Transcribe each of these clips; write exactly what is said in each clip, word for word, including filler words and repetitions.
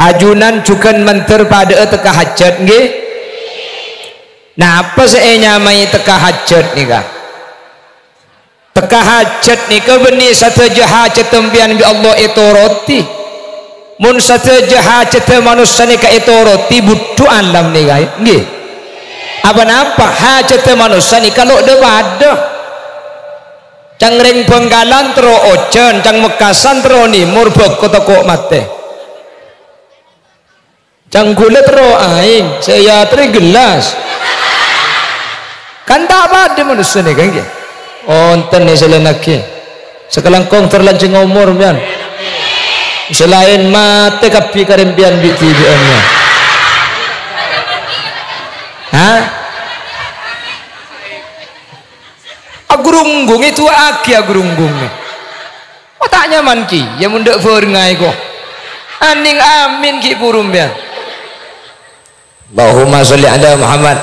Ajunan jhughân mandhâr padhâ'â tekka hajhât, ngghi? Napa sè ènyamaè tekka hajhât nèka? Tekka hajhât nèka bânnè sadhâjâ hajhât sampèyan bi' Allah ètoroti. Mon sadhâjâ hajhâddhâ manossa nèka ètoroti, bhuddhu alam nèka, ngghi? Apa-napa hajhâddhâ manossa nèka lo' dhâ-padhâ. Ca'na rèng Bhângkalan terro ojhân, ca'na Mekkasân terro nèmor, bhâko tako' matè. Ca'na ghulâ terro aèng, sè èyaterrè gellas. Kan ta' padhâ manossa nèka, ngghi? Onten nè sè laènnaghi. Sakalangkong terlanjung omor, mèyan. Sè laèn matè kabbhi karèmpèyan bi'-dhibi'ân, mèyan. Hah? Agrunggung, èdu'aaghi agrunggung. Wah, ta' nyaman kèya mon dâ' bhârengnga èko. Anèng amin ghi' buru, mèyan. Allahumma sholli ala Muhammad.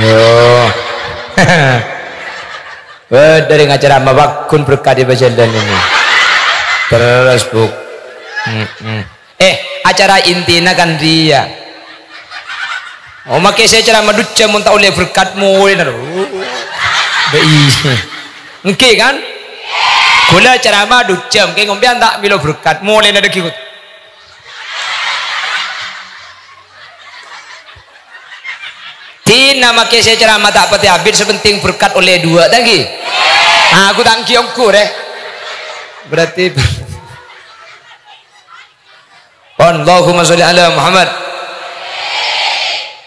Yo. Wah, dâri ngacara ma' paggun berkat è pajhâlân ini. Terros, Bu. Mm-mm. Eh, acara intina kan rèya. Oh, makè sè ceramah du jam mon ta' ollè berkat molè na. Bâi. Ènggi kan? Ghulâ ceramah du jam, kè ngompèyan ta' mèlo berkat, molè na dâggi' ghut. Dina makè sè ceramah ta' patè abit, sè penting berkat ollè duwâ', ta' ènggi? Ah, aku ta' ènggi ongghu, rè. Berarti Pon, Allahumma sholli ala Muhammad.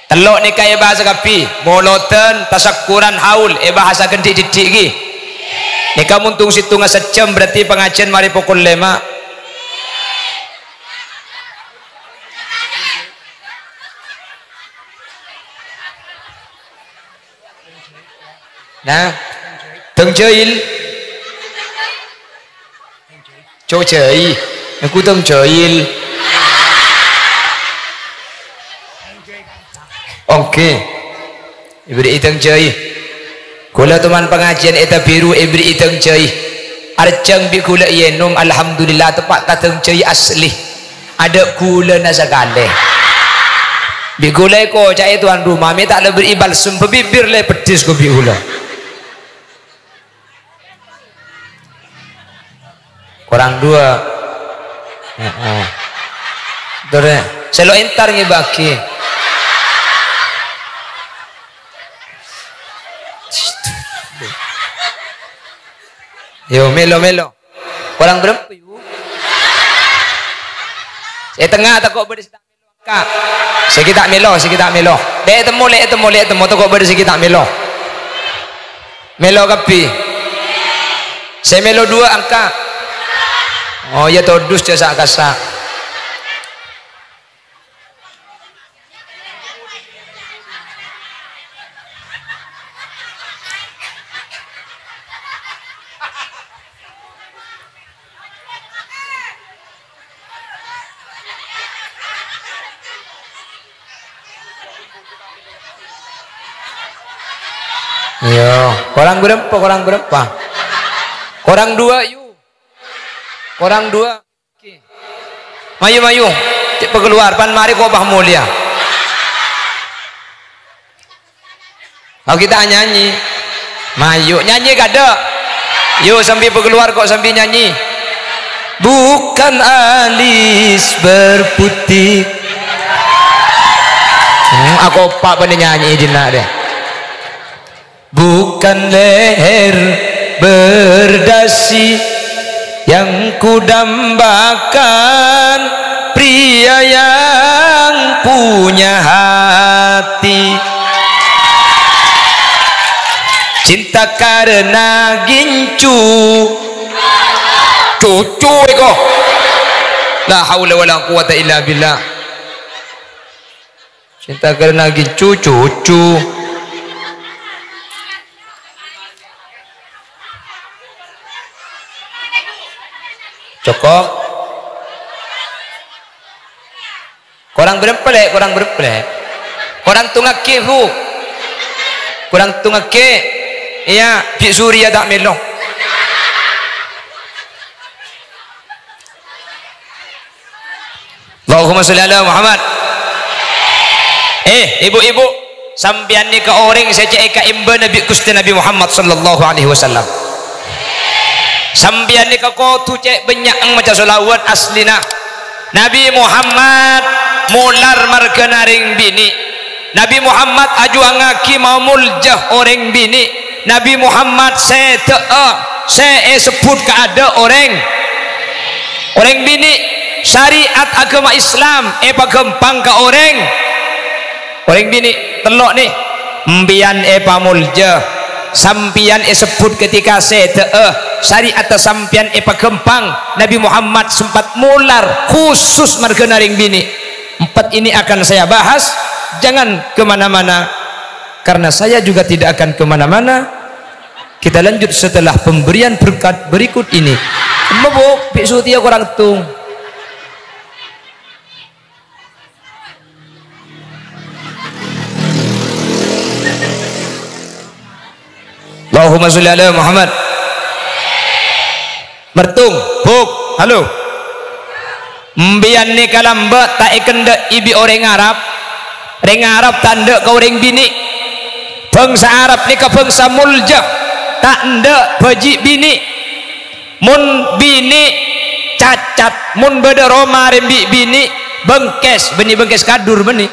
Tello' nèka èbahasa kabbhi, molodhân, tasakkuran, haul, èbahasa ghândhi' dhiddhi' ghi. Nèka montung sèttonga sajjhâm, berarti pangajiân marè pokol lèma'. Nah, dâng jail. Cok jai. Aku dâng jail. Oke. Èberri'i dâng jai. Ghulâ toman pangajiân è Tabiru èberri'i dâng jai. Arjhâng bi' ghulâ ènom, alhamdulillah, teppa' ka dâng jai asli. Adâ' ghulâna sakalè. Bi' ghulâ èkoca'è towan roma, mè' ta' la berri'i balsem, bibir lè peddhis ko bi' ghulâ. Korang dua. Heeh. Terus, sè lo' entar ngèbâghi. Yo, mèlo, mèlo. Korang bârâmpa, yu? Sè tengnga tako' bâdâ sè ta' mèlo angka'. Sè ghi' ta' mèlo, sè ghi' ta' mèlo. Lè' ètemmo, lè' ètemmo, lè' ètemmo, tako' bâdâ sè ghi' ta' mèlo. Mèlo kabbhi. Sè mèlo duwâ' angka'. Oh, iyâ, todus jhâ' sa'-kassa'. Iyâ, korang bârâmpa, korang bârâmpa? Korang duwâ', yu. Korang duwâ'. Mayu, mayu. Cè' pakalowar, pan marè kobâ molèya. Ayo kita nyanyi. Mayu, nyanyi kadâ'. Yu, sambi pakalowar ko' sambi nyanyi. Bukan alis berputih. Hmm, akopa' bâdâ nyanyi dinna' deh. Bukan leher berdasi yang kudambakan, pria yang punya hati. Cinta karena gincu. Cucu iko. La haula wala quwata illa billah. Cinta karena gincu, cucu. Cokop. Korang bârâmpa lè', korang bârâmpa lè'. Korang tongaghi, Bu. Korang tongaghi. Iyâ, bi' Surya ta' mèlo. Allahumma sholli ala Muhammad. Eh, ibu-ibu, sampèyan nèka orèng sè cè' èkaèmbâna bi' Ghustè Nabbhi Muhammad sallallahu alaihi wasallam. Sampèyan nèka kodhu cè' bânnya'an maca sholawat aslina. Nabbhi Muhammad molar marghâna rèng binè'. Nabbhi Muhammad ajuwângaghi mamolja orèng binè'. Nabbhi Muhammad sèdhâ'â sè èsebbhut kaadâ' orèng, orèng binè'. Syariat aghâma Islam èpaghâmpang ka orèng, orèng binè'. Tello' nè, empèyan èpamolja, sampèyan èsebbhut ketika sèdhâ'â, syariatta sampèyan èpaghâmpang. Nabbhi Muhammad sempat molar khusus marghâna rèng binè'. Empat ini akan saya bahas, jangan ke mana-mana, karena saya juga tidak akan ke mana-mana. Kita lanjut setelah pemberian berkat berikut ini. Mabuk, bi' sutiya korang tung. Allahumma sholli ala Muhammad. Mertung, buk, halo. Empèyan nèka lambâ' ta' èkendhâ'i bi' orèng Arab. Rèng Arab ta' endâ' ka orèng binè'. Bhângsa Arab nèka bhângsa molja, ta' endâ' bhâji' binè'. Mon binè' cacat, mon bâdâ roma rèng bi' binè', bengkes, bânnè bengkes kadur bânnè.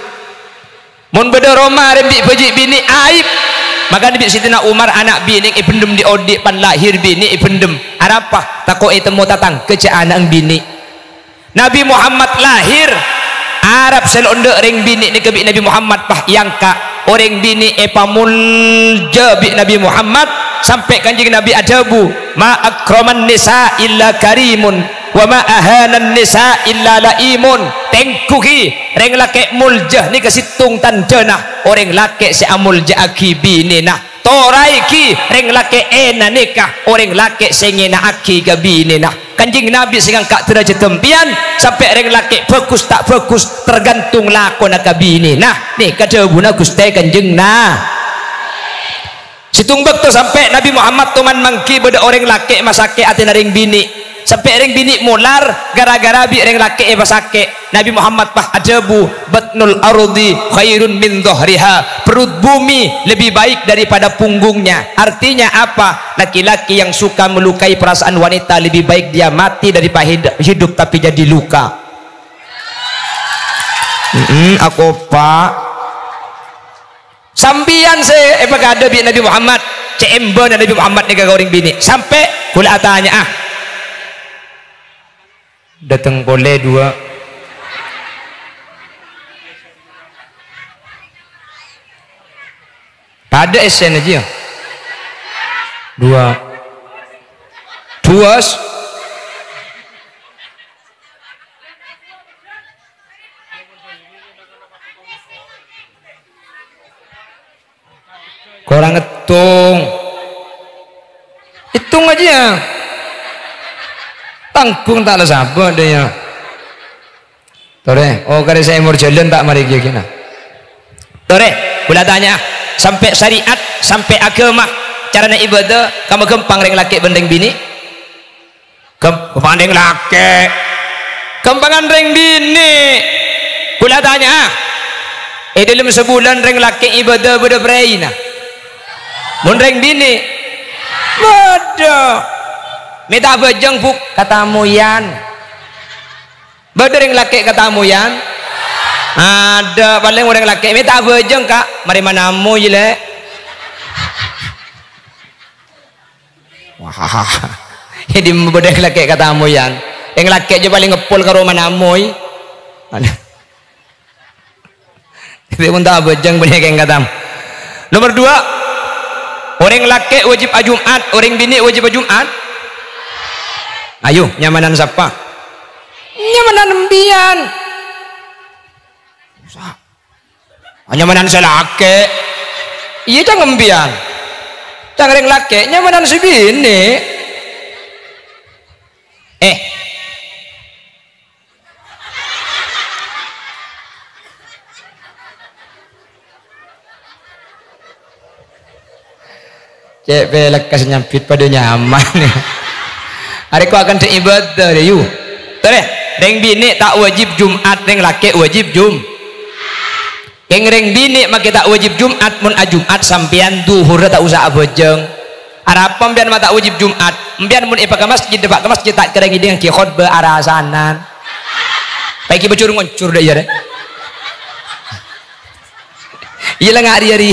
Mon bâdâ roma rèng bi' bhâji' binè' aib. Makana bi' Sayyidina Umar ana' binè' èbhendhem dhi'-odhi' pan lahir binè' èbhendhem. Arapa? Tako' ètemmo tatangghâ jâ' ana'na binè'. Nabbhi Muhammad lahir, Arab sè lo' endâ' rèng binè' nèka bi' Nabbhi Muhammad pas èangka'. Orèng binè' èpamolja bi' Nabbhi Muhammad, sampè' Kanjeng Nabbhi adhâbu, "Ma akraman nisa illa karimun, wa ma ahanan nisa illa la'imun." Tèngghugi, rèng lakè' molja nèka sèttong tandhâna orèng lakè' sè amolja'aghi binèna. Toraègi, rèng lakè' èna nèka orèng lakè' sè ngèna'aghi ka binèna. Kanjeng Nabbhi sè ngangka' dârâjhâddhâ empèyan, sampè' rèng lakè' bhâghus ta' bhâghus tergantung lakona ka binèna. Nèka dhâbuna Ghustè Kanjeng Na-, Sèttong bâkto sampè' Nabbhi Muhammad toman mangghi bâdâ orèng lakè' masakè' atèna rèng binè'. Sampè' rèng binè' molar ghârâ-ghârâ bi' rèng lakè' èpasakè'. Nabbhi Muhammad pas adhâbu, "Batnul ardi khairun min dhahriha." Perut bumi lebih baik daripada punggungnya. Artinya apa? Laki-laki yang suka melukai perasaan wanita lebih baik dia mati daripada hid-, hidup tapi jadi luka. Mm-mm, akopa. Sampèyan sè èpakadâ bi' Nabbhi Muhammad, cè' èmbâna Nabbhi Muhammad nèka ka orèng binè'. Sampè' kaulâ atanya'a. Dâteng polè duwâ'. Padâ essèna jiyâ. Duwâ'. Duwâs. Korang èttong. Èttong ajiyâ. Tangghung ta' la sabâ' dâ' iyâ. Torè, oh, karè sè èmor jhâlân ta' marè ghi-ghinna. Torè, kaulâ tanya'a, sampè' syariat, sampè' aghâma, carana ibâdâ, kamma ghâmpang rèng lakè' bân rèng binè'? Ghâmp-, ghâmpangan rèng lakè'. Ghâmpangan rèng binè'. Kaulâ tanya'a, è dâlem sabulân rèng lakè' ibâdâ bâdâ prèina? Mon rèng binè', bâdâ. Mènta abhâjâng, Bu', katamoyan. Bâdâ rèng lakè' katamoyan? Adâ', palèng orèng lakè'. Mènta abhâjâng, Ka'. Marè manamoy, Lè'. Wah, jadi bâdâ rèng lakè' katamoyan. Rèng lakè' jâ palèng ngèppol karo manamoy. Adâ'. Jadi mon ta' abhâjâng bânnè kèng katam. Nomor dua, orèng lakè' wajib ajum'at, orèng binè' wajib ajum'at. Ayo, nyamanan sapa? Nyamanan empèyan. Sa-, nyamanan sè lakè'. Iyâ, ca'na empèyan. Ca'na rèng lakè', nyamanan sè binè'. Eh. Cè' pèlèkka sè nyambit padâ nyaman. Arèya ko' akantha' ibâdâ, yâ, yu. Torè. Rèng binè' ta' wajib Jum'at, rèng lakè' wajib Jum-, Kèng rèng binè' makè ta' wajib Jum'at, mon aJum'at sampèyan dhuhurra ta' osa abhâjâng. Arapa empèyan ma' ta' wajib Jum'at? Empèyan mon èpa ka masjid, dâpa' ka masjid ta' kèra ngèdingngaghi khotbah arasanan. Paèghi bâjur ngoncor dâ' iyâ, rè. Iyâ la ngari-ari.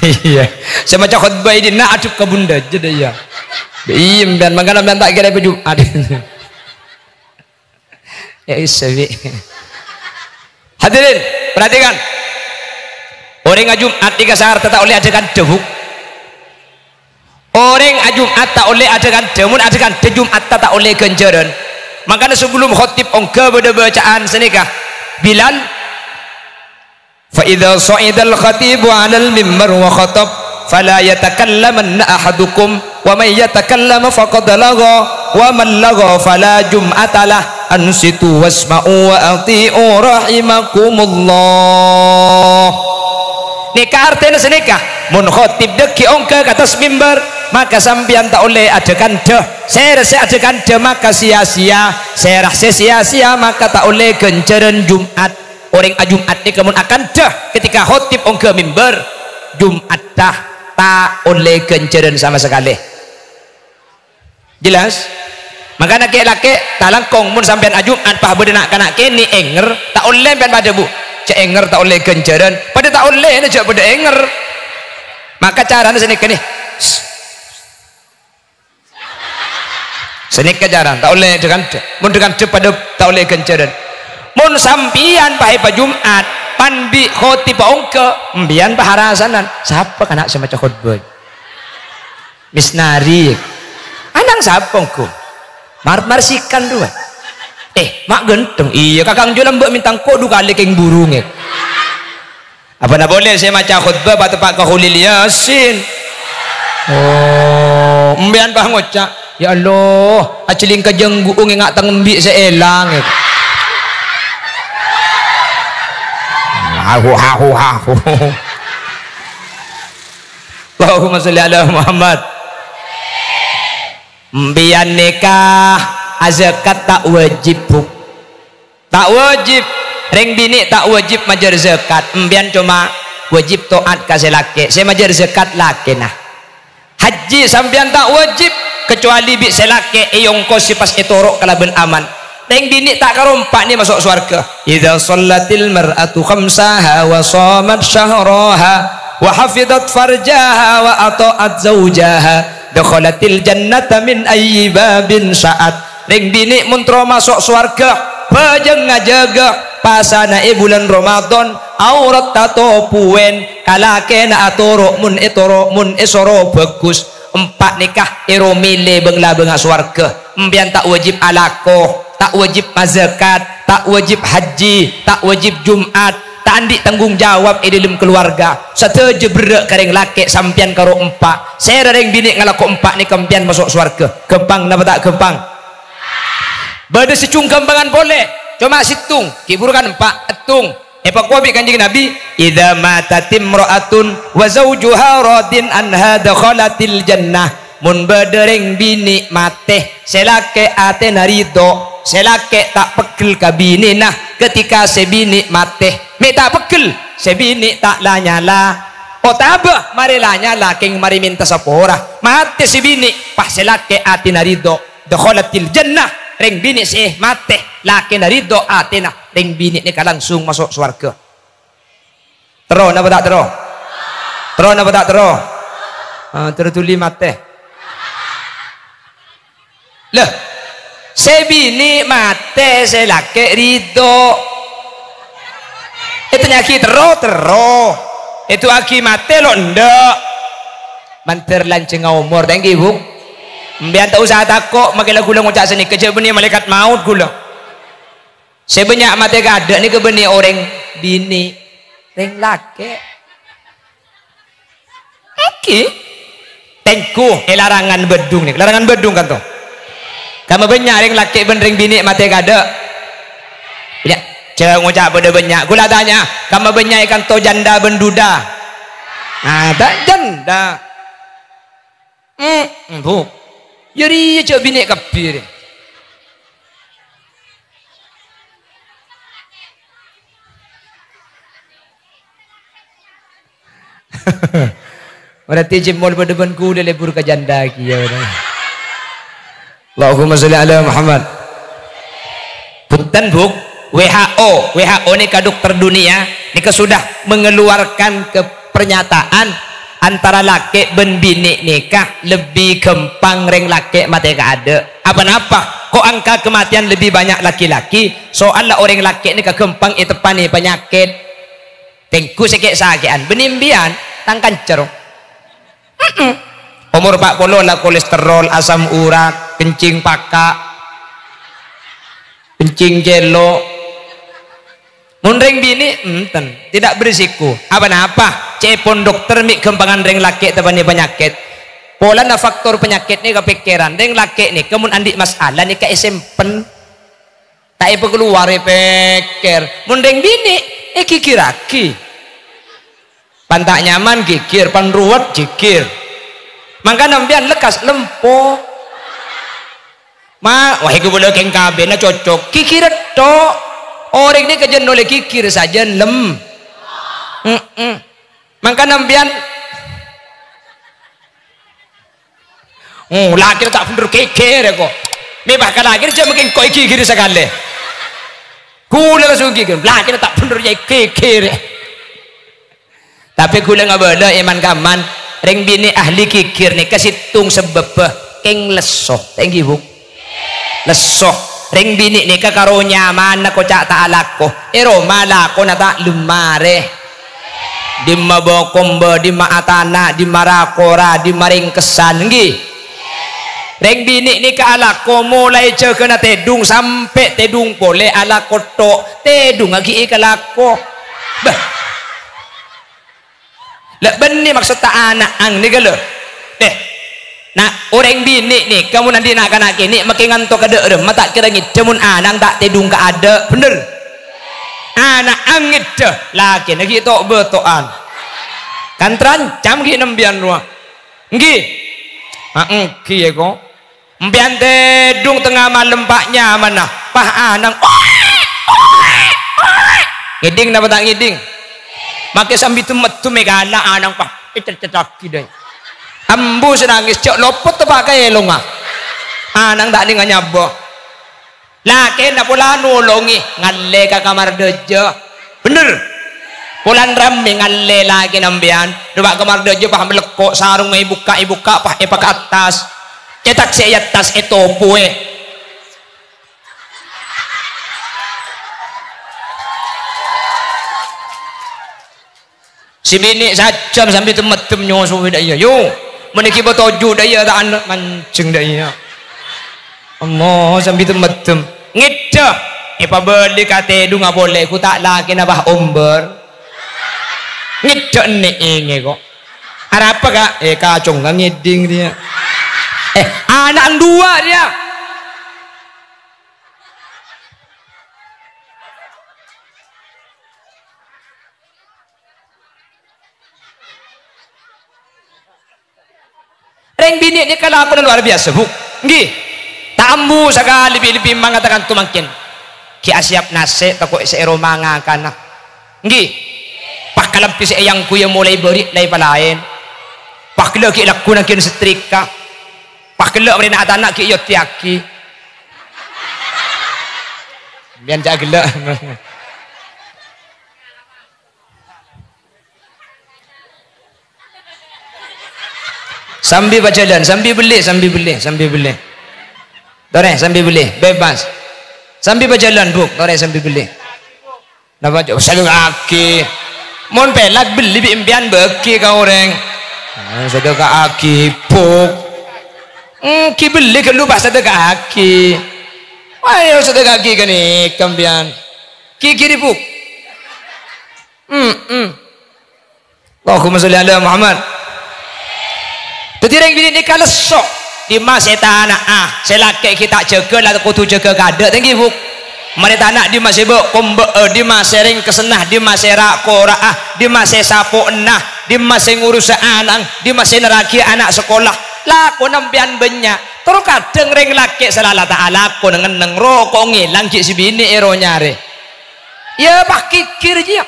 Iyâ. Sè maca khotbah è dinna' adhep ka bunda jâ dâ' iyâ. Iyâ, empèyan mangkana empèyan ta' kèra èpa Jum'at. Ya, issa, bi. Hadirin, perhatikan. Orèng aJum'at nèka sarta ta' ollè adhâ-kandhâ, Bu. Orèng aJum'at ta' ollè adhâ-kandhâ, mon adhâ-kandhâ Jum'atta ta' ollè ghânjhârân. Mangkana sabellum khatib ongghâ bâdâ bâcaan sanèka. Bilal, "Fa idza sha'idal khatibu 'alal mimbar wa khatab, fala yatakallamanna ahadukum, wa may yatakallam faqad lagha, wa man lagha fala jum'ata lah. Ansitu wasma'u wa athi'u rahimakumullah." Nèka artèna sanèka, mon khatib dhâggi' ongghâ ka attas mimbar, maka sampèyan ta' ollè adhâ-kandhâ. Sèra sè adhâ-kandhâ maka sia-sia, sèra sè sia-sia maka ta' ollè ghânjhârân Jum'at. Orèng aJum'at nèka mon akandhâ ketika khatib ongghâ mimbar, Jum'atta ta' ollè ghânjhârân sama sakalè. Jelas? Mangkana kè-, lakè', talangkong mon sampèyan aJum'at pas bâdâ na'-kana' kènè' èngèr, ta' ollè empèyan padâ, Bu. Jhâ' èngèr ta' ollè ghânjhârân, padâ ta' ollèna jhâ' padâ èngèr. Maka carana sanèka nè. Sanèka carana, ta' ollè dhâ-kandhâ. Mon dhâ-kandhâ padâ ta' ollè ghânjhârân. Mon sampèyan pas èpa Jum'at, pan bi' khatibba ongghâ, empèyan pas arasanan. Sapa kana' sè maca khotbah? Misnari. Anang sapa ongghâ? Mar-, marsikan rowa. Eh, ma' ghântheng. Iyâ, kakang jhâ' lambâ' mènta engko' du kalè kèng burungè. Apana polè sè maca khotbah pateppa' ka Kholil Yasin. Oh, empèyan pas ngoca', "Ya Allah, ajhâlingka jhânggu'ung enga' tang embi' sè èlang." Hahu, hahu, hahu. Allahumma sholli ala Muhammad. Empèyan nèka azakat ta' wajib, Bu. Ta' wajib. Rèng binè' ta' wajib majâr zakat. Empèyan coma wajib to'at ka sè lakè'. Sè majâr zakat lakèna. Hajji sampèyan ta' wajib, kecuali bi' sè lakè' èongkosi pas ètoro' kalabân aman. Rèng binè' ta' karo empa' nè maso' sowarghâ. "Idza shallatil mar'atu khamsaha wa shamat syahraha wa hafizat farjaha wa atha'at zaujaha, dakhalatil jannata min ayyi babin sya'at." Rèng binè' mon terro maso' sowarghâ, bhâjâng ngajâgâ pasana è bulân Ramadan, aoratta topowèn, kalakèna atoro' mon ètoro', mon èsoro bhâghus. Empa' nèka èromèlè bâng-labângnga sowarghâ. Empèyan ta' wajib alako, ta' wajib mazakat, ta' wajib hajji, ta' wajib Jum'at, ta' andi' tanggung jawab è dhâlem kalowarga. Sadhâjâ berrâ' ka rèng lakè' sampèyan karo empa'. Sèra rèng binè' ngalako empa' nèka empèyan maso' sowarghâ. Ghâmpang napa ta' ghâmpang? Bâdâ sè jhung ghâmpangan polè, coma sèttong, ghi' bhuru kan empa', èttong. Èpakowa bi' Kanjeng Nabi, "Idza matatimra'atun wa zaujuha radin anha dakhalatil jannah." Mon bâdâ rèng binè' matè, sè lakè' atèna ridho, sè lakè' ta' peggel ka binèna ketika sè binè' matè. Mè' ta' peggel, sè binè' ta' la-nyala. Otabâ marè la-nyala, kèng marè mènta sapora. Matè sè binè', pas sè lakè' atèna ridho. Dakhalatil jannah, rèng binè' sè matè, lakèna ridho atèna, rèng binè' nèka langsung maso' sowarghâ. Terro napa ta' terro? Terro napa ta' terro? Ah, terro dhuli matè. Lah, sè binè' matè, sè lakè' ridho. Ètanya'aghi terro, terro. Èdu'aaghi matè lo' endâ'. Mandhâr lanjhângnga omor, ta' ènggi, Bu? Empèyan ta' osa tako', makè la ghulâ ngoca' sanèka, jhâ' bânnè malaèkat maot ghulâ. Sè bânnya' matè kaadâ' nèka bânnè orèng binè', rèng lakè'. Ènggi. Tèngghu, è larangan Bhâdhung nèka, larangan Bhâdhung kanto. Kamma bânnya' rèng lakè' bân rèng binè' matè kaadâ'? Bânnya'. Jhâ' ngoca' padâ bânnya'. Ghulâ tanya, kamma bânnya' è kanto janda bân duda? Nah, ta' janda. Hmm, Bu. Jârèya jâ' binè' kabbhi rè. Berarti jemmol padâ bân kulâ lebur ka janda kèya. Allahumma sholli ala Muhammad. Punten, Bu. W H O, W H O nèka dokter dunia nèka sudah mengeluarkan ke pernyataan antara lakè' bân binè' nèka lebbi ghâmpang rèng lakè' matè kaadâ'. Apa-napa? Kok angka kematian lebih banyak laki-laki? Soalla orèng lakè' nèka ghâmpang èteppanè panyakèt. Tèngghu sè kè'-sakè'an, bânnè empèyan, tang kanca, ro. Mm-mm. Omor empat puluh la kolesterol, asam urat, kencing paka', kencing cèlo'. Mon rèng binè', enten, tidak berisiko. Apa-napa? Ca'èpon dokter mè' ghâmpangan rèng lakè' teppanè panyakèt. Polana faktor panyakèt nèka pèkkèran. Rèng lakè' nèka mon andi' masalah nèka èsempen. Ta' èpakalowar èpèkkèr. Mon rèng binè', èghighirraghi. Pan ta' nyaman ghighir, pan ruwet ghighir. Mangkana empèyan lekkas lempo. Ma, wah, èghâbây kèng kabinna cocok. Ghighirrâ tho'. Orèng nèka jhân ollè ghighir sajân lem. Mm-mm. Mangkana empèyan Oh, lakèna ta' bhendher ghighir, kok. Mè' pas ka lakèna jhâ' mangkèn kok èghighir sakalè. Kulâ langsung ghighir, lakèna ta' bhendher jhâ' èghighir. Tapè kulâ ngabâlâ, è man-kamman, rèng binè' ahli ghighir nèka sèttong sabâbbhâ kèng lesso. Ta' ènggi, Bu? Lesso. Rèng binè' nèka karo nyamana koca' ta' alako. È roma lakona ta' lem marè. Dimma bâ-kombâ, dimma atana', dimma ra-kora, dimma rèngkessan, ènggi? Rèng binè' nèka alako molaè jâgâna tèdung sampè' tèdung polè alako tho', tèdungnga ghi' èkalako. Bâh. La bânnè maksoddhâ ana'na nèka, lho. Deh. Na', orèng binè' nèka mon andi' na'-kana' kènè' makè nganto ka dâ' remma ta' kèra ngèdhâ mon ana'na ta' tèdung ka adâ', bhender? Ana'na ngèdhâ, lakèna ghi' to'-bâto'an. Kan terancam ghi' nambiyân rowa. Ènggi? Ha, ènggi, yâ, kok. Empèyan tèdung tengnga malem, pa' nyamana, pas ana'na. Ngèdhing napa ta' ngèdhing? Makè sambi dem-meddem èkala' ana'na, pas ècet-cetaghi, dâi. Ambu sè nangès, jhâ' lopot teppa' ka èlongnga. Ana'na ta' nèng anyabâ. Lakèna pola nolongè, ngallè ka kamar dâjâ. Bhender? Polana rammè ngallè lakèna empèyan. Dâpa' kamar dâjâ, pas malèkko', sarongnga èbukka', èbukka', pas èpaka' attas. Cètak sè è attas ètopowè. Sè binè' sajân sambi dem-meddem nyosowè dâ' iyâ. Yo, mennèng ghi' patoju' dâ' iyâ, ta' anè manjeng dâ' iyâ. Allah, sambi dem-meddem. Ngèdhâ, èpabâli ka tèdungnga polè, ghu ta' lakèna pas ombâr. Ngèdhâ ènè' èngè kok. Arapa, Ka'? Eh, kacong ka ngèdhing rèya. Eh, ana'na duwâ' rèya. Rèng binè' nèka lakona lowar biyasa, Bu. Ènggi. Ta' ambu sakalè bi-, lebbi mangata kanto mangkèn. Ghi' asèyap nasè' tako' sè è roma ngakana. Ènggi. Pas kalambhi sè èangghuya molaè bâri' la èpalaèn. Pas ghellâ' ghi' lagghu nangghiyân setrika. Pas ghellâ' marèna atana' ghi' èoddhiyaghi. Biyen jhâ' ghellâ'. Sambi pajhâlân, sambi bellè, sambi bellè, sambi bellè. Torè, sambi bellè, bebas. Sambi pajhâlân, Bu, torè sambi bellè. Napa, Jo? Sadheka'aghi. Mon pèlak bellè bi' empèyan bâgi ka orèng. Ah, sadheka'aghi, Bu. Ènggi bellè ghâllu pas sadheka'aghi. Ayo sadheka'aghi ghânèka empèyan. Ghighiri, Bu. Mm-mm. Allahumma sholli ala Muhammad. Dhâddhi rèng binè' nèka lesso. Dimma sè tana'a, sè lakè' ghi' ta' jâgâ, la kodhu jâgâ kaadâ', ta' ènggi, Bu? Marè tana' dimma sè bâ'-kombâ'â, dimma sè rèngkessanna, dimma sè ra'-kora'a, dimma sè sapo'na, dimma sè ngorusa ana'na, dimma sè nerraghi ana' sakola. Lakona sampèyan bânnya'. Terro kadhâng rèng lakè' sè la la ta' alako neng-enneng roko' ngèlang ghi' sè binè' èro nyarè. Yâ, pas ghighir jiyâ.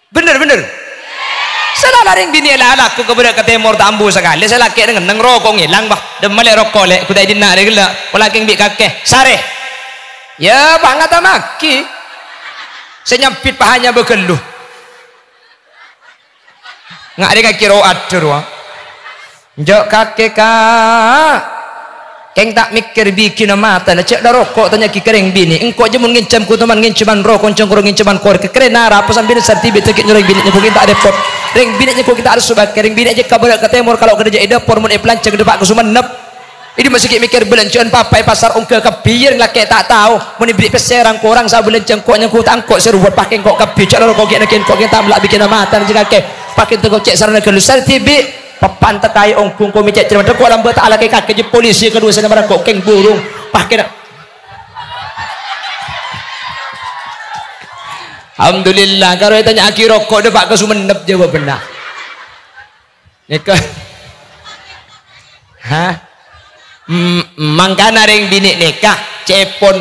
Bhender, bhender. Sè la la rèng binè' la alako ka bârâ' ka tèmor ta' ambu sakalè, sè lakè' neng-enneng roko' ngèlang, bah, dhimma lè' roko' lè', ghun ta' èdinna' rè ghellâ', polana kèng bi' kakè, sarè. Yâ, pas ngatamaghi. Sè nyambit pahanya bâghâllu. Nga' rèng akèro adhâ rowa. Enjâ' kakè, Ka'. Kèng ta' mèkkèr bighina matana, jhâ' la roko' tanya'aghi ka rèng binè'. Engko' jâ' mon ngènjhâm kotoman, ngènjhâman roko', congkoro ngènjhâman korèk. Kèrèna arapa sampèyan sardhi bhidhâ ghi' nyoro rèng binè' nyèngko' ghi' ta' rèpot. Rèng binè' nyèngko' ghi' ta' arè sobâ, rèng binè' jhâ' ka bârâ' ka tèmor, kalo kadhâjâ è dâpor, mon èpalancèng dâpa' ka Sumenep. È dimma sè ghi' mèkkèr bâlânjhâ'ân papa è pasar ongghâ kabbhi, yâ rèng lakè' ta' tao. Mon èberri' pèssè rang-korang sabâlânjhâ engko' nyèngko' ta' engko' sè robât, pas kèng engko' kabbhi, jhâ' la roko' ghi' naghi' engko' kèng ta' mella' bighina matana jhâ' kakè. Pas kèng engko' cè' sarana ghâllu sardhi bi'. Papan tekkaè ongghu engko' mè' cè' cerrep, engko' lambâ' ta' alakè kakè jhâ' polisi kaduwâ sè nèmar engko' kèng burung. Pas kèng. Alhamdulillah, karo ètanya'aghi roko' dâpa' ka Sumenep jâwâbhânna. Nèka. Hah? M-, mangkana rèng binè' nèka cè'èpon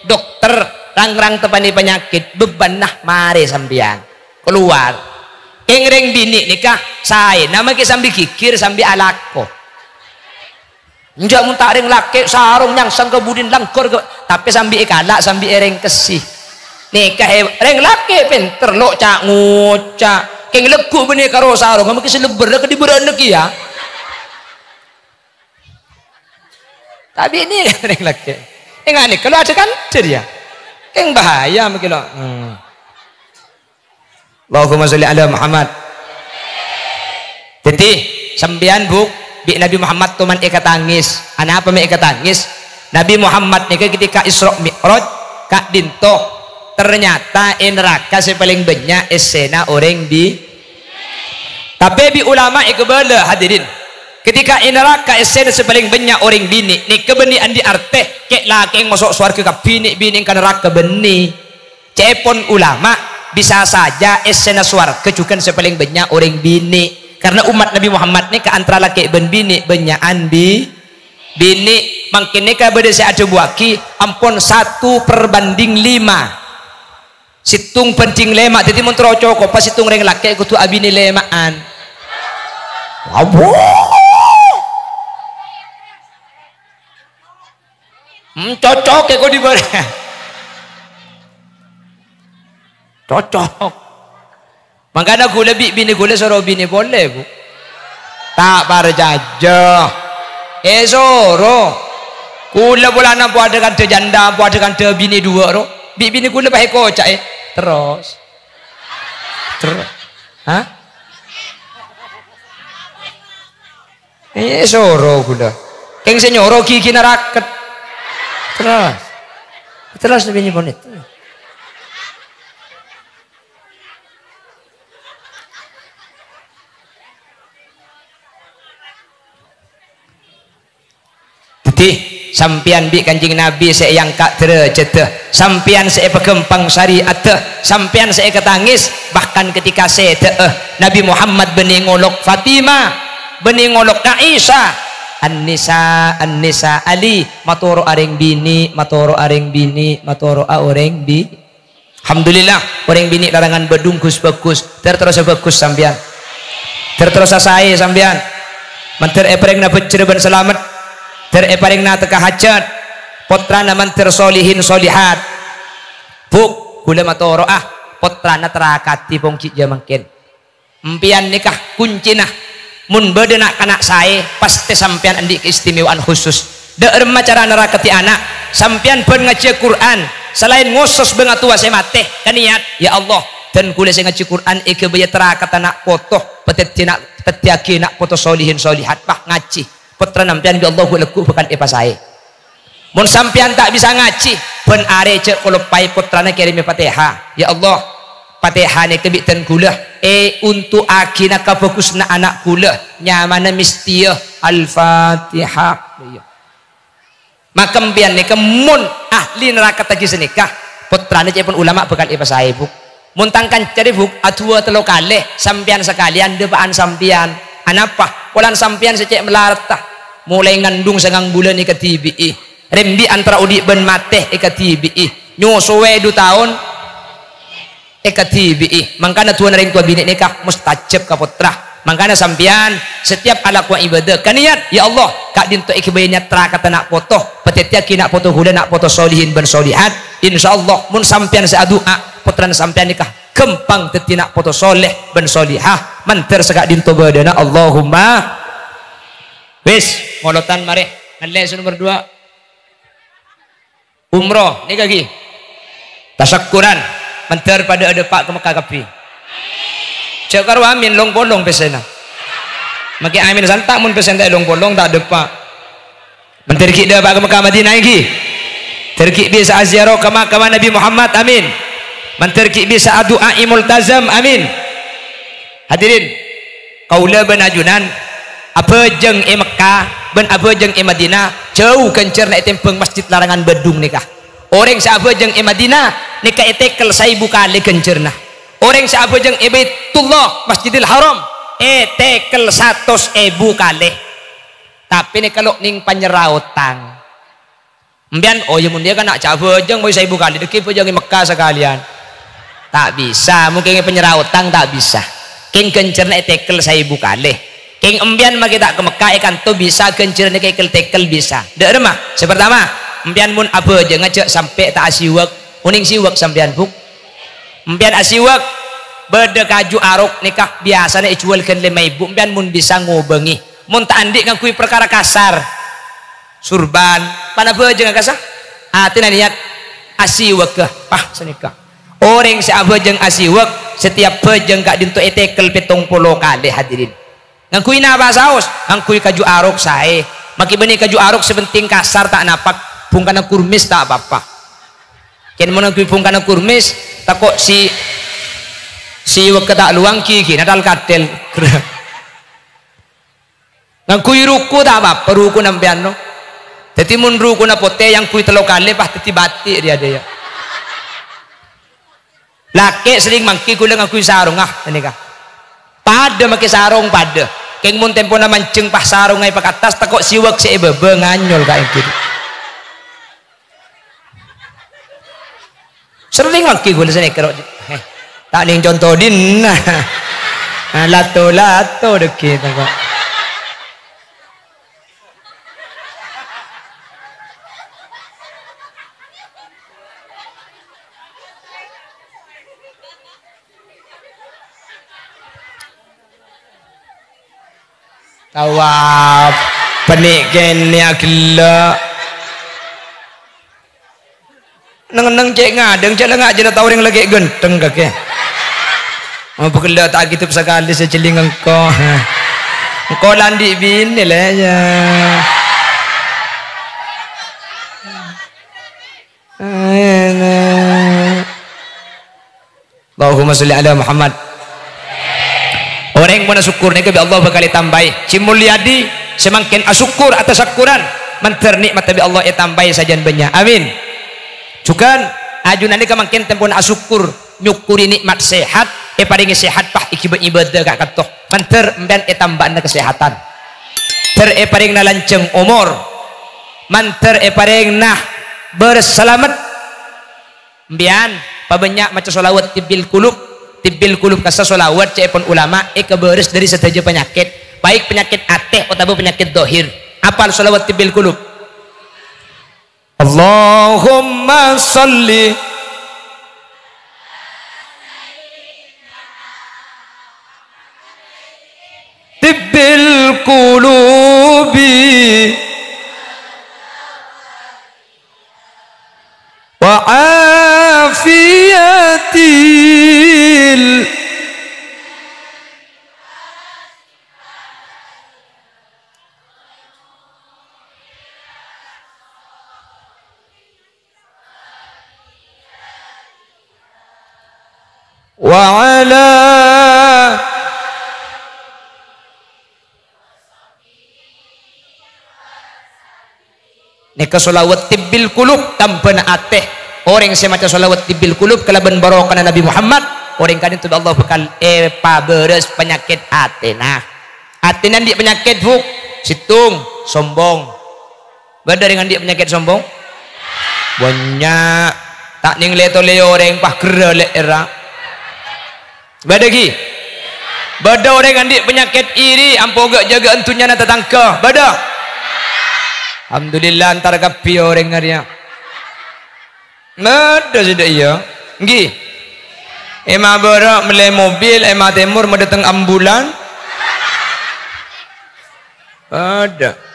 dokter, rang-rang teppanè panyakèt, bebbhânna marè sampèyan. Kalowar. Kèng rèng binè' nèka saèna makè sambi ghighir, sambi alako. Enjâ' mon ta' rèng lakè' sarong nyangsang ka budina langghâr ka, tapè sambi èkala', sambi èrèngkèssè. Nèka è-, rèng lakè' pènter, lo' ca'-ngoca'. Kèng lagghu' bânnè karo sarong, makè sè lebbhâr ka dibârâ'na kèya. Tapè nè rèng lakè'. Enga' nèka lo' adhâ kandhâr, yâ. Kèng bahaya makè lo'. Hmm. Allahumma sholli ala Muhammad. Dhâddhi, sampèyan, Bu, bi' Nabi Muhammad toman èkatangès. Anapa mè' èkatangès? Nabi Muhammad nèka ketika Isra Mi'raj, ka'dinto, ternyata è naraka sè palèng bânnya' èssèna orèng bi-, tapè bi' ulama èkabâlâ, hadirin. Ketika è naraka èssèna sè palèng bânnya' orèng binè', nèka bânnè andi' artè, kè'-lakè'en maso' sowarghâ kabbhi, nè'-binè'en ka naraka bânnè. Ca'èpon ulama, bisa saja èssèna sowarghâ jhughân sè palèng bânnya' orèng binè'. Karna ommat Nabi Muhammad nèka antara lakè' bân binè' bânnya'an bi-, binè'. Mangkèn nèka bâdâ sè adhâbuwâghi, ampon satu perbanding lima. Sèttong banding lèma'. Dhâddhi mon terro cokopa sèttong rèng lakè' kodhu abinè lèma'an. Abbhu! Hmm, cocok è kodi bârâ. Cocok. Mangkana ghulâ bi' binè ghulâ soro binè polè, Bu. Ta' parcajâ. Èsoro. Ghulâ polana padâ kandhâ janda, padâ kandhâ binè duwâ' ro. Bi' binè ghulâ pas èkoca'è. Terros. Terros. Hah? Eh, soro ghulâ. Kèng sè nyoro ghigina raket. Terros. Terros binè polè. Dhâddhi, sampèyan bi' Kanjeng Nabi sè èangka' dârâjhâddhâ, sampèyan sè èpaghâmpang sarè'addhâ, sampèyan sè èkatangès, bahkan ketika sèdhâ'â Nabi Muhammad bânnè ngolok Fatimah, bânnè ngolok Aisyah, "An-nisa, an-nisa, Ali, matoro'a rèng binè', matoro'a rèng binè', matoro'a orèng bi-," Alhamdulillah, orèng binè' larangan bâdhung ghus bhâghus. Ter-terrosa bhâghus sampèyan. Ter-terrosa saè sampèyan. Mandhâr èparèngana bhâjjhrâ bân salamet. Ter èparèngana tekka hajhât. Pottrana mandhâr solihin solihat. Bu', ghulâ matoro'a, pottrana terakadi ponggi jhâ' mangkèn. Empèyan nèka kuncina. Mon bâdâ na'-kana' saè, pastè sampèyan andi' keistimewaan khusus. Dâ' remma carana rakadi ana'? Sampèyan bân ngajhiyâ Qur'an, salaèn ngosos bângatowa sè matè, kanèyat, "Ya Allah, dân ghulâ sè ngajhi Qur'an èghâbâyâ terakadhâ na' poto, padhâddhi na', dhâddhiyâghi na' poto solihin solihat, pas ngajhi." Pottrana sampèyan, bi' Allah ghu-, lagghu' bhâkal èpasaè. Mon sampèyan ta' bisa ngajhi, bân arè jhâ' kaloppaè pottrana kèrèmè Fatèha. Ya Allah, Fatèha nèka bi' dân ghulâ èonto'aghina kabhâghusânna ana' ghulâ, nyamana Mistiyah. Al-Fatihah. Iyâ. Maka empèyan nèka mon ahli neraka taghi sanèka, pottrana ca'èpon ulama bhâkal èpasaè, Bu'. Mon tang kanca rè, Bu', aduwâ tello kalè, sampèyan sakalèyan, dâpa'an sampèyan. Anapa? Polana sampèyan sè cè' malarat, ta? Molaè ngandung sangang bulân èkadhibi'i. Rembi' antara odi' bân matè èkadhibi'i. Nyosowè du taon èkadhibi'i. Mangkana du'ana rèng towa binè' nèka mustajab ka pottra. Mangkana sampèyan setiap alakowa ibadah, kaniyat, "Ya Allah, ka'dinto èghibâ niyat rakata na' poto, padhâddhiyâghi na' poto ghulâ na' poto solihin bân solihat." Insyaallah, mon sampèyan sè adu'a, pottrana sampèyan nèka ghâmpang dhâddhi na' poto soleh bân solihah, mandhâr saka'dinto bâdâna. Allahumma. Wis, molotan marè. Ngallè sè nomer dua. Umroh, nèka ghi. Tasakkuran, mandhâr padâ adâpa' ka Mekkah kabbhi. Jhâ' karo amin, long-polong pèssèna. Makè amin santa' mon pèssèna ta' long-polong, ta' adâpa'. Mandhâr ghi' dâpa' ka Mekkah Madinah, èngghi. Mandhâr ghi' bisa aziarah ka makam Nabi Muhammad, amin. Mandhâr ghi' bisa adu'a'i multazam, amin. Hadirin, kaulâ bân ajunan abhâjâng è Mekkah bân abhâjâng è Madinah, jhâu ghânjhârânna ètèmbhâng masjid larangan Bandung nèka. Orèng sè abhâjâng è Madinah nèka ètèkel saèbu kalè ghânjhârânna. Orèng sè abhâjâng è Baitullah, Masjidil Haram, ètèkel satos èbu kalè. Tapè nèka lo' nèng panyerra otang. Empèyan, "Oh, iyâ, mon dhiyâ kan na' ca' abhâjâng, moy saèbu kalè, dhâggi' bhâjâng è Mekkah sakalèyan." Ta' bisa, mon kèng panyerra otang ta' bisa. Kèng ghânjhârânna ètèkel saèbu kalè. Kèng empèyan makè ta' ka Mekkah, è kanto bisa ghânjhârânna ètèkel-tèkel bisa. Dâ' remma? Sè partama, empèyan mon abhâjângnga jhâ' sampè' ta' asiwak. Onèng siwak sampèyan, Bu? Empèyan asiwak, bâdâ kaju arok nèka biyasana èjhuwâl ghân lèma èbu, empèyan mon bisa ngobângè. Mon ta' andi' ngangghuy parkara kasar, surban, pan abhâjângnga kasa, atèna niyat asiwak, pas sanèka. Orèng sè abhâjâng asiwak, setiap bhâjâng ka'dinto ètèkel pèttong polo kalè, hadirin. Ngangghuy napa saos? Ngangghuy kaju arok saè. Makè bânnè kaju arok sè pentèng kasar ta' napa', bungkana kurmis ta' apa-apa. Kèng mon ngangghuy bungkana kurmis, tako' si, si wèkka ta' lowang ghighina tal-kadhel. Ngangghuy ruku ta' apa-apa, rukuna empèyan, no. Dhâddhi mon rukuna potè èangghuy tello kalè, pas dhâddhi bati' rèya, dâ', iyâ. Lakè' serrèng manggi ghulâ ngangghuy sarongnga, ghânèka. Padâ makè sarong, padâ. Kèng mon tempona manjheng pas sarongnga èpakattas, tako' siwak sè è bâbâ nganyol ka èngghi. Serrèng manggi ghulâ sanèka, ro. Heh, ta' nèng conto dinna. Nah, lato-lato dhâggi' tako'. Tawaf, pènè' kènè' aghellâ'. Neng-enneng cè' ngadheng, cè' la nga' jhâ' la tao orèng lakè' ghântheng kakè. Oh, pagella' ta' akidep sakalè sè jhelling engko'. Engko' la andi' binè, lè, yâ. Allahumma sholli ala Muhammad. Orèng mon asokkor nèka bi' Allah bhâkal ètambâi. Sè Mulyadi, sè mangkèn asokkor atasakkoran, mandhâr nè'matta bi' Allah ètambâi sajân bânnya'. Amin. Jhughân, ajunan nèka mangkèn tempona asokkor, nyokkorè nè'mat sehat, èparèngè sehat, pas èghibâ ibadah ka' kanto. Mandhâr empèyan ètambâ'âna kasehatan. Dhâr èparèngana lanjhâng omor. Mandhâr èparèngana bârâs salamet. Empèyan, pabânnya' maca sholawat tibbil qulub. Tibbil qulub kassa sholawat ca'èpon ulama èkabârâs dhâri sadhâjâ panyakèt, baik panyakèt atè otabâ panyakèt dhahir. Apal sholawat tibbil qulub? Allahumma sholli tibbil qulubi wa afiyatil. Wa ala. Nèka sholawat tibbil qulub, tambâna atè. Orèng sè maca sholawat tibbil qulub kalabân barokana Nabi Muhammad, orèng ka'dinto bi' Allah bhâkal èpabârâs panyakèt atèna. Atèna andi' panyakèt, Bu'? Sèttong, sombong. Bâdâ orèng andi' panyakèt sombong? Bânnya'. Ta' nèng lè-tolè orèng, pas ghârâ lè'èrra. Bâdâ ghi? Bâdâ orèng andi' panyakèt iri, ampo ghâ-, jâgâ'ân dhunnyana tatangghâ. Bâdâ? Alhamdulillah, entar kabbhi orèng arèya. Bâdâ sè dâ' iyâ. Ènggi. È ma' bârâ' mellè mobil, è ma' tèmor ma' dâteng ambulan. Bâdâ.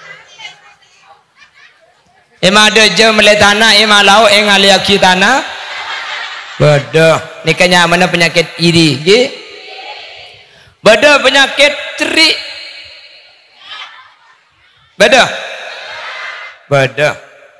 È ma' dâjâ mellè tana, è ma' lao' è ngalèyaghi tana. Bâdâ. Nèka nyamana panyakèt iri, ènggi. Bâdâ panyakèt cerri'. Bâdâ? Bâdâ.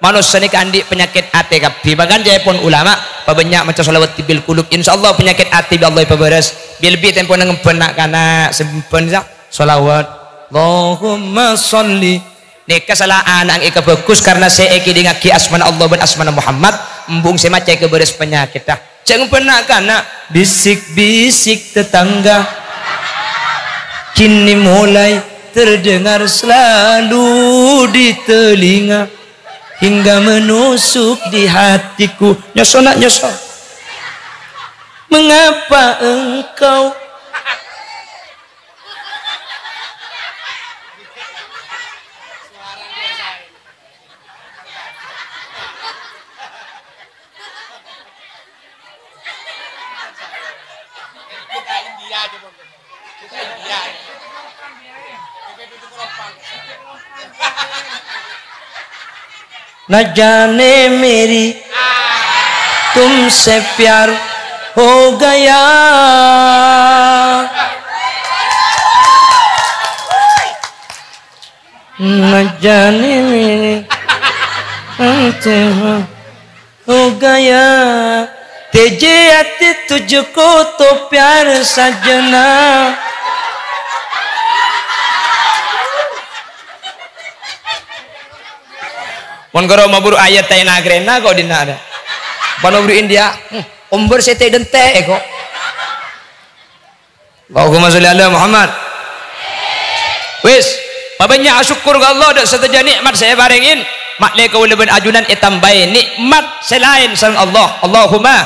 Manossa nèka andi' panyakèt atè kabbhi. Mangkana ca'èpon ulama, pabânnya' maca shalawat tibbil qulub. Insyaallah panyakèt atè bi' Allah èpabârâs. Bi-, lebbi tempona ngemban na'-kana' sè emban sa-, shalawat. Allahumma shalli. Nèka sala ana'na èkabhâghus karna sè èkèdingngaghi asmana Allah bân asmana Muhammad, embung sè maca èkabârâs panyakètta. Jhâ' ngemban na'-kana', bisik-bisik tetangga kini mulai terdengar selalu di telinga, hingga menusuk di hatiku. Nyoso, na', nyoso. Mengapa engkau نہ جانے میری تم سے پیار ہو گیا۔ نہ جانے میری تم سے ہو گیا، تیجے آتے تجھ کو تو پیار سجنا۔ Mon karo maburu ayat ta' ena-, karena kok dinna' ada. Pano buru India, hmm, ombor sete dente kok. Allahumma sholli ala Muhammad. Wis, pabânnya' asokkor ka Allah dâ' sadhâjâ nè'mat sè èparèngè. Ma'lè kaulâ bân ajunan ètambâi nè'mat sè laèn sareng Allah. Allahumma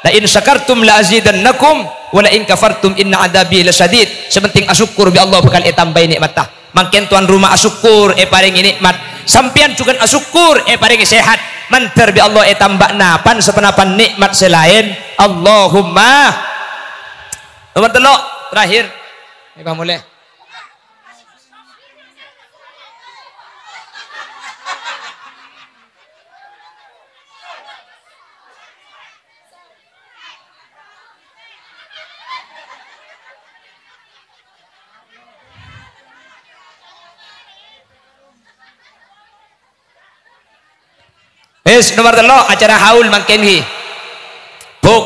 la in syakartum la azidannakum wa la in kafartum inna adzabi lasyadid. Sè pentèng asokkor bi' Allah bhâkal ètambâi nè'matta. Mangkèn towan roma asokkor èparèngè nè'mat. Sampèyan jhughân asokkor èparèngè sehat. Mandhâr bi' Allah ètambâ'âna pan-saponapan nè'mat sè laèn. Allahumma. Nomor tello', terakhir. Ini Pak Mulè. Wis, nomor tello', acara haul mangkèn ghi. Bu',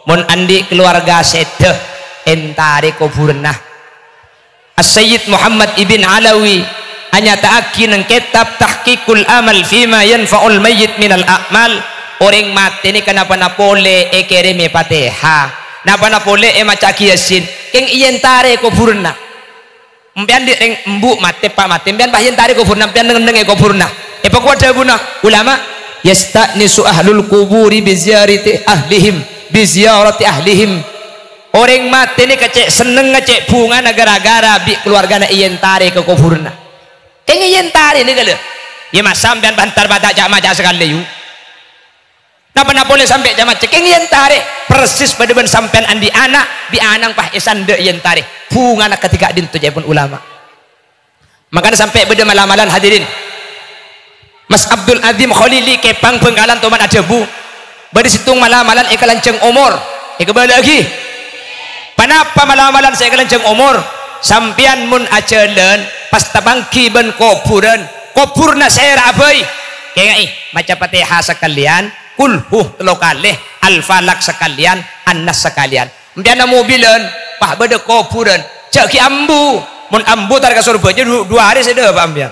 mon andi' keluarga sèdhâ, èntarè kobhurânna. As-Sayyid Muhammad Ibn Alawi anyata'aghi neng kètab Tahqiqul Amal Fima Yanfa'ul Mayyit Minal A'mal, orèng matè nèka napa-napa polè èkèrèmè Fatihah, napa-napa polè èmaca'aghi Yasin, kèng èntarè kobhurânna. Empèyan dhi' rèng embu' matè, eppa' matè, empèyan pas èntarè kobhurânna, empèyan neng-enneng è kobhurânna. Èpakowa dhâbuna ulama, "Yasta'nisu ahlul quburi bi ziyarati ahlihim, bi ziyarati ahlihim." Orèng matè nèka cè' sennengnga, cè' bhungana ghârâ-ghârâ bi' kalowarghâna èentarè ka kobhurânna. Kèng èentarè nèka lho. Yâ masa' empèyan bântar padâ ca'-maca' sakalè, yu. Napa-napa polè sampè' ca'-maca', kèng èentarè. Persis padâ bân sampèyan andi' ana', bi' ana'na pas èsandhâ' èentarè. Bhungana kadhi ka'dinto ca'èpon ulama. Mangkana sampè' bâdâ mal-amalan, hadirin. Mas Abdul Adzim Khalili Kèpang Bhângkalan Toman adhâbu, bâdâ sèttong mal-amalan èkalanjhâng omor. Èkabâlâ'âghi. Ponapa mal-amalan sè èkalanjhâng omor? Sampèyan mon ajhâlân, pas tapangghi bân kobhurân, kobhurna sèra'a bhâi. Kènga'è, maca Fatihah sakalèyan, Qul Hu tello kalè, Al-Falaq sakalèyan, An-Nas sakalèyan. Empèyan amobilan, pas bâdâ kobhurân. Jhâ' ghi' ambu. Mon ambu tar ka Sorbhâjâ du-, duwâ arè sè dâpa' empèyan.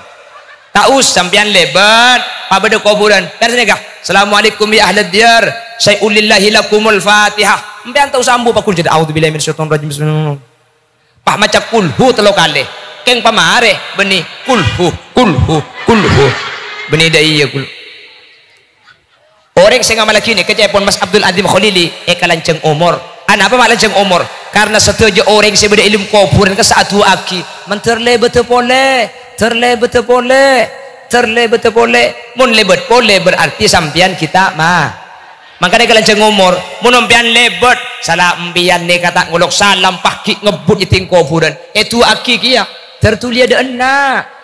Ta' osa empèyan lèbât, pas bâdâ kobhurân. Kan sanèka, "Assalamualaikum ya ahlad diyar, syai'un lillahi lakumul Fatihah." Empèyan ta' osa ambu, paggun jârèya, "A'udzubillahi minasyaitonirrajim, bismillah." A' maca kulhu tello kalè. Kèng pamarè, bânnè kulhu, kulhu, kulhu. Bânnè dâ' iyâ kul-, Orèng sè ngamallaghi nèka ca'èpon Mas Abdul Adzim Kholili èkalanjhâng omor. Anapa ma' lanjhâng omor? Karna sadhâjâ orèng sè bâdâ è dâlem kobhurân kassa' adu'aaghi, mandhâr lèbâddhâ polè, dhâr lèbâddhâ polè, dhâr lèbâddhâ polè. Mon lèbât polè berarti sampèyan ghi' ta' ma-, mangkana èkalanjhâng omor. Mon sampèyan lèbât, sala empèyan nèka ta' ngolok salam, paghi' ngebbhut è dinding kobhurân, èdu'aaghi kèya, dhâr dhuliyâ dâ' enna'.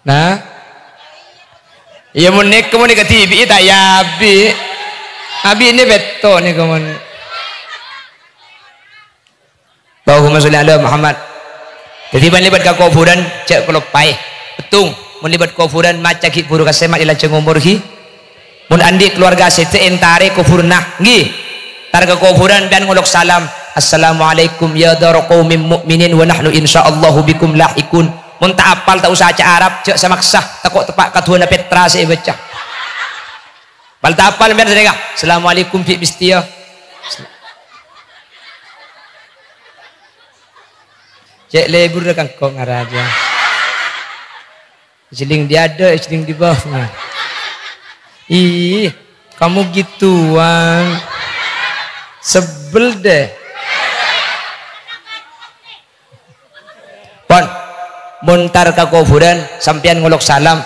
Nah. Iyâ, mon nèka, mon nèka dhibi'i ta' iyâ abi'. Abi' nè petto nèka, mon. Allahumma sholli ala Muhammad. Dhâddhi, bân lèbât ka kobhurân, jhâ' kaloppaè. Pettung, mon lèbât kobhurân, maca ghi' bhuru ka sè ma' èlanjhâng omor ghi. Mon andi' kalowarga sèdhâ èntarè kobhurânna, ngghi. Entar ka kobhurân, bân ngolok salam, "Assalamualaikum ya dara qaumin mu'minin wa nahnu insyaallahu bikum lahiqun." Mon ta' apal, ta' osa ca Arab, jhâ' samaksa, tako' teppa' kadhuwâna pètra sè èbâca. Pal ta' apal, bân sè nèka, "Assalamualaikum bi' Bistia." Cè' lebur ka engko' ngaraja. Isling di ada, isling di bawah. Ih, kamu gituan. Sebel deh. Pon, mon entar ka kobhurân, sampèyan ngolok salam.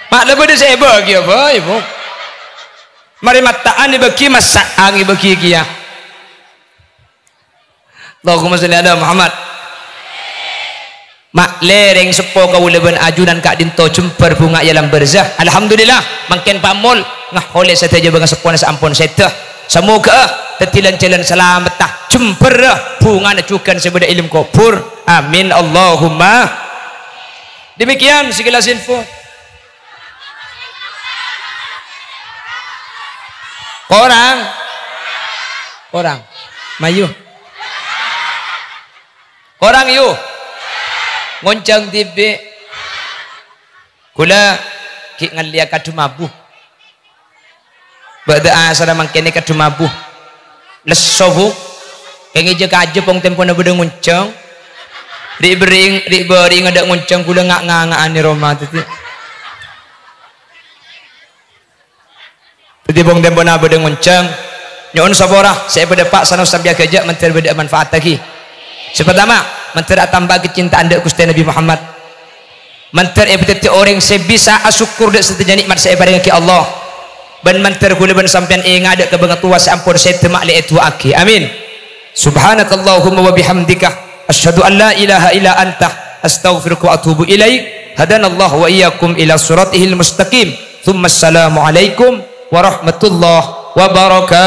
Ma' la bâdâ sè èbâghi apa, Ibu? Marè matta'an èbâghi, massa'an èbâghi kèya. Allahumma sholli ala Muhammad. Ma'lè rèng seppo kaulâ bân ajunan ka'dinto jembhâr bhunga è alam barzah. Alhamdulillah, mangkèn pamol ngaholè sadhâjâ bângaseppona sè ampon sèdhâ. Samoghâ'â dhâddhi lan-jhâlân salametta jembhârrâ bhungana jhughân sè bâdâ è alam kobhur. Amin, Allahumma. Demikian sekilas info. Korang? Korang. Mayu. Korang, yu. Ngonjhâng dhibi'. Kaulâ ghi' ngallèya kadhu mabu. Bâdâ asarra mangkèn kadhu mabu. Lesso, Bu. Kèngèng jâ-kajâ pong tempona bâdâ ngonjhâng. Ri'-bâri', ri'-bâri' ngadâ' ngonjhâng kaulâ nga'-nganga'an è roma. Dhâddhi, dhâddhi pong tempona bâdâ ngonjhâng. Nyo'on sapora sè èpadâpa' sanos sampèyan ghâjâ' mandhâr bâdâ manfaattaghi. Sè partama, mandhâr atambâ'âghi cinta dâ' Ghustè Nabbhi Muhammad. Mandhâr èpadhâddhi orèng sè bisa asokkor dâ' sadhâjâ nè'mat sè èparèngaghi Allah. Bân mandhâr kaulâ bân sampèyan ènga' dâ' ka bângatowa sè ampon sèdhâ ma'lè èdu'aaghi. Amin. Subhanakallahumma wa bihamdika, asyhadu an la ilaha illa anta, astaghfiruka wa atubu ilaik. Hadanallahu wa iyyakum ila siratihil mustaqim. Tsumma assalamualaikum warahmatullahi wabarakatuh.